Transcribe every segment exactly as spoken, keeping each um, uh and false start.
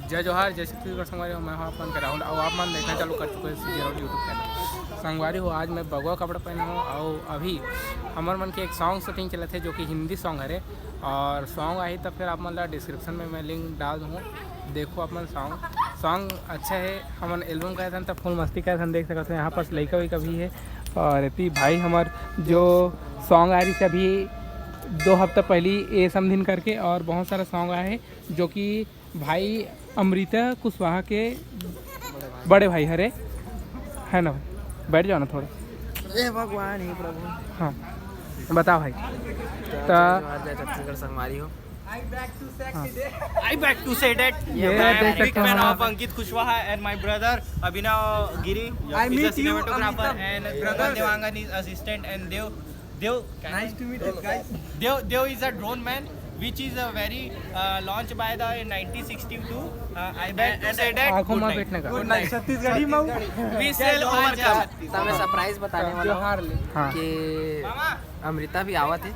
जय जोहार, जय छत्तीसगढ़ संगवारी हो, मैं हूं आप मन के राहुल, अउ आप मन देखना चालू कर चुके हैं सीजे राहुल YouTube चैनल। संगवारी हो, आज मैं बगवा कपड़ा पहना हूं, अउ अभी हमर मन के एक सॉन्ग शूटिंग चलत हे, जो कि हिंदी सॉन्ग हरे, और सॉन्ग आही त फिर आप मन ला डिस्क्रिप्शन में मैं लिंक डाल दूंगा, देखो आप मन सॉन्ग। सॉन्ग अच्छा है, हमन एल्बम का था त फुल मस्ती का था, देख सकत हो। यहाँ पास लइका वइका भी है, और एती भाई हमर जो सॉन्ग आ रही थी अभी दो हफ्ता पहली, ए समधिन करके, और बहुत सारा सॉन्ग आए हैं, जो कि भाई अमृता कुशवाहा के बड़े भाई हरे, है ना भाई? बैठ जाओ ना थोड़ा। ए भगवान, हे प्रभु। हाँ, बताओ भाई। त जय जोहार, जय छत्तीसगढ़ संगवारी हो। I beg to say that ये मैं देख big सकते fan हो। Of Ankit Kushwaha and my brother Abhinav Giri. I is a meet you, cinematographer, Amitabh. And Gagan Dewangan is assistant and Dev Dev Nice to meet you guys. Dev Dev is a drone man, which is a very uh, launched by the nineteen sixty-two. Uh, I beg to say that. आंखों में बैठने का। Good night. Chhattisgarhi में। We sell all. त मैं surprise बताने वाला हूँ। जोहार ले। हाँ। कि अमृता भी आवत है।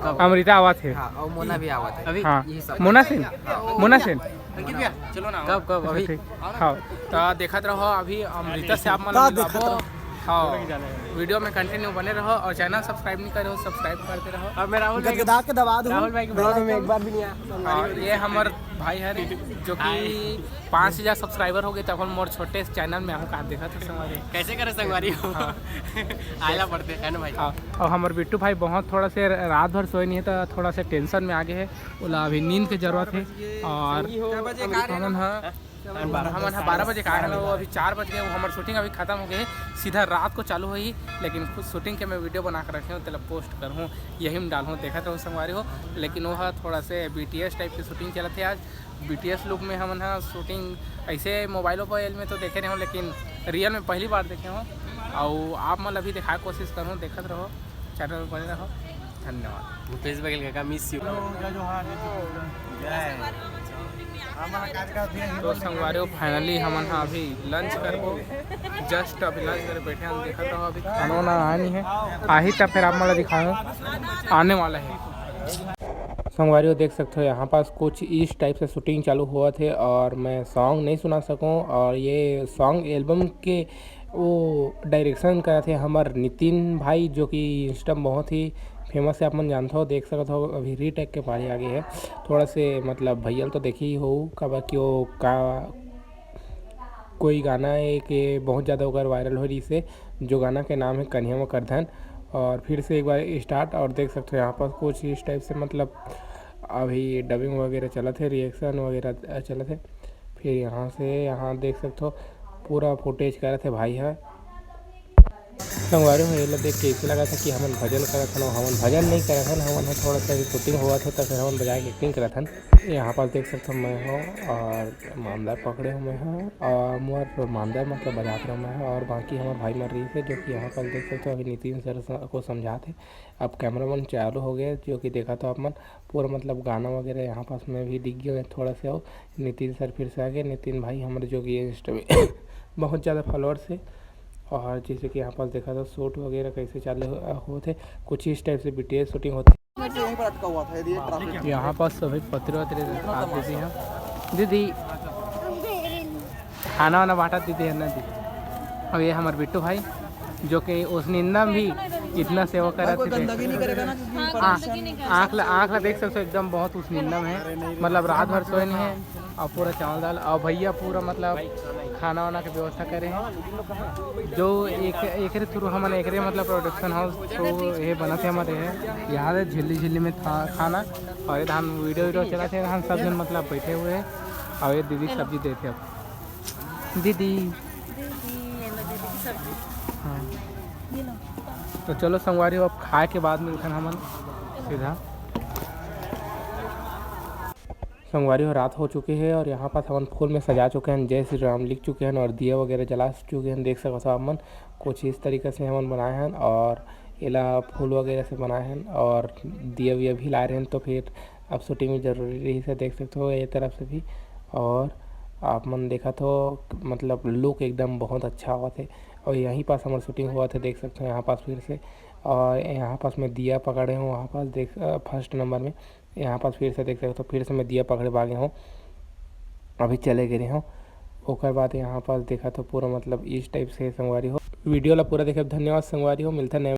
कब? अमृता आवत है। हाँ, और मोना भी आवत है। अभी? हाँ। यही सब। मोना सिंह? हाँ। मोना सिंह? अंकित भैया, चलो ना। कब, कब? अच्छा, अभी? ठीक। हाँ। त देखत रहो, अभी अमृता से आप मन मिलबो। हाँ, वीडियो में कंटिन्यू बने रहो, और चैनल सब्सक्राइब नहीं करे हो, सब्सक्राइब करते रहो। अब मैं राहुल भाई के गदगदा के दबा दूँ। राहुल भाई के ब्लॉग में एक बार भी नहीं आया। हाँ, ये हमर भाई हरे, जो कि पाँच हजार सब्सक्राइबर हो गए, तब हम मोर छोटे चैनल में हम काम देखा था संगवारी। कैसे करे संगवारी हो? हाँ। आयला पड़ते हैं ना भाई। हाँ, और हमर बिट्टू भाई बहुत थोड़ा से रात भर सोए नहीं है, तो थोड़ा से टेंशन में आ गए है। ओला अभी नींद के जरूरत है। और हमन ह, हमन ह बारह बजे का आए हन, वो अभी चार बज गए, वो हमर शूटिंग अभी खत्म हो गए, सीधा रात को चालू होही। लेकिन खुद शूटिंग के मैं वीडियो बना के रखे हूँ, तेला पोस्ट करहूँ, यही में डालहूँ, देखत रहू संगवारी हो। लेकिन वो ह थोड़ा से बीटीएस टाइप के शूटिंग चलत है आज। बीटीएस लुक में हमन ह शूटिंग ऐसे मोबाइलों पर में तो देखे रहे हो, लेकिन रियल में पहली बार देखे हो। और आप मन अभी दिखाए कोशिश करूँ, देखत रहो, चैनल पर बने रहो। धन्यवाद। भूपेश बघेल काका, miss you। तो संगवारी हो, finally हमन ह अभी लंच करबो, जस्ट अभी लंच करे बैठे हन। देखत रहो, अभी खाना वाना आया नहीं है, आही तब फिर आप मन ला दिखाऊँ, आने वाला है। संगवारी हो, देख सकते हो यहाँ पास कुछ इस टाइप से शूटिंग चालू हुआ थे, और मैं सॉन्ग नहीं सुना सकूँ। और ये सॉन्ग एल्बम के वो डायरेक्शन करा थे हमर नितिन भाई, जो कि इंस्टा में बहुत ही फेमस है, आप मन जानते हो, देख सकते हो। अभी रीटेक के पारी आगे है, थोड़ा से मतलब भैया तो देखे ही हो, काबर कि वो का कोई गाना है कि बहुत ज़्यादा ओकर वायरल हो रही से, जो गाना के नाम है कन्हैया म करधन। और फिर से एक बार स्टार्ट, और देख सकते हो यहाँ पर कुछ इस टाइप से मतलब अभी डबिंग वगैरह चलत है, रिएक्शन वगैरह चलत है। फिर यहाँ से यहाँ देख सकते हो पूरा फुटेज करत है भाई ह। संगवारी हो, एला देख के ऐसे लगा था कि हमन भजन करत हन, हमन भजन नहीं करत हन, हमन ह थोड़ा सा शूटिंग हुआ था, तो फिर हमन बजा के एक्टिंग करत हन। यहाँ पास देख सकते हो मैं हूँ और मांदा पकड़े हूँ मैं हूँ, और मोर मांदा मतलब बजात रहे मैं हूँ, और बाकी हमारे भाई मन रही थे, जो कि यहाँ पास देख सकते हो अभी नितिन सर स-, को समझाते। अब कैमरा मैन चालू हो गए, जो कि देखा था आप मन पूरा मतलब गाना वगैरह यहाँ पास मैं भी दिख गया थोड़ा सा। और नितिन सर फिर से आ गए। नितिन भाई हमारे जो कि इंस्टा में बहुत ज़्यादा फॉलोअर्स है, और जैसे कि यहाँ पास देखा था शूट वगैरह कैसे चालू हो- होते, कुछ इस टाइप से बीटीएस शूटिंग होती। मैं तो यहीं पर अटका हुआ था, यदि ये ट्रैफिक यहाँ पास सभी पत्र वत्र दिखा दीदी हैं। दीदी, खाना वाना बांटा दीदी है ना दीदी। अब ये हमारे बिट्टू भाई, जो कि उस निंदा में भी इतना सेवा करा भाई, कोई थे, देख गंदगी नहीं करेगा ना, क्योंकि हाँ, परमिशन आँख ला, आँख ला देख सकते हो, एकदम बहुत उस निंदा में है, मतलब रात भर सोए नहीं है। और पूरा चावल दाल, और भैया पूरा मतलब खाना वाना के व्यवस्था करे हैं, जो एक, एकरे थ्रू हमन एकरे मतलब प्रोडक्शन हाउस थ्रू ये बनत है हमारे है। यहाँ से झिल्ली झिल्ली में था खाना, और ये धान वीडियो वीडियो चला थे, धान सब जन मतलब बैठे हुए हैं, और ये दीदी सब्जी देते अब दीदी। हाँ, तो चलो संगवारी हो, अब खाए के बाद मिलथन हमन सीधा। संगवारी हो, रात हो चुके हे और यहाँ पास हमन फूल में सजा चुके हन, जय श्री राम लिख चुके हन और दिया वगैरह जला चुके हन। देख सकत हो आप मन, कुछ इस तरीका से हमन बनाए हन और एला फूल वगैरह से बनाए हन और दिया विया भी लाए रहन, तो फिर अब शूटिंग में जरूरी रही से देख सकते हो ये तरफ से भी। और आप मन देखत हो, मतलब लुक एकदम बहुत अच्छा आवत हे। और यहीं पास हमर शूटिंग हुआ थे, देख सकते हो यहाँ पास फिर से। और यहाँ पास मैं दिया पकड़े हूँ, वहाँ पास देख, अ, फर्स्ट नंबर में। यहाँ पास फिर से देख सकते हो, फिर से मैं दिया पकड़े भागे हूँ। अभी चले गे रहे हो। ओकर बाद यहाँ पास देखा तो पूरा मतलब इस टाइप से संगवारी हो। वीडियो ला पूरा देखे, धन्यवाद संगवारी हो। मिलता नए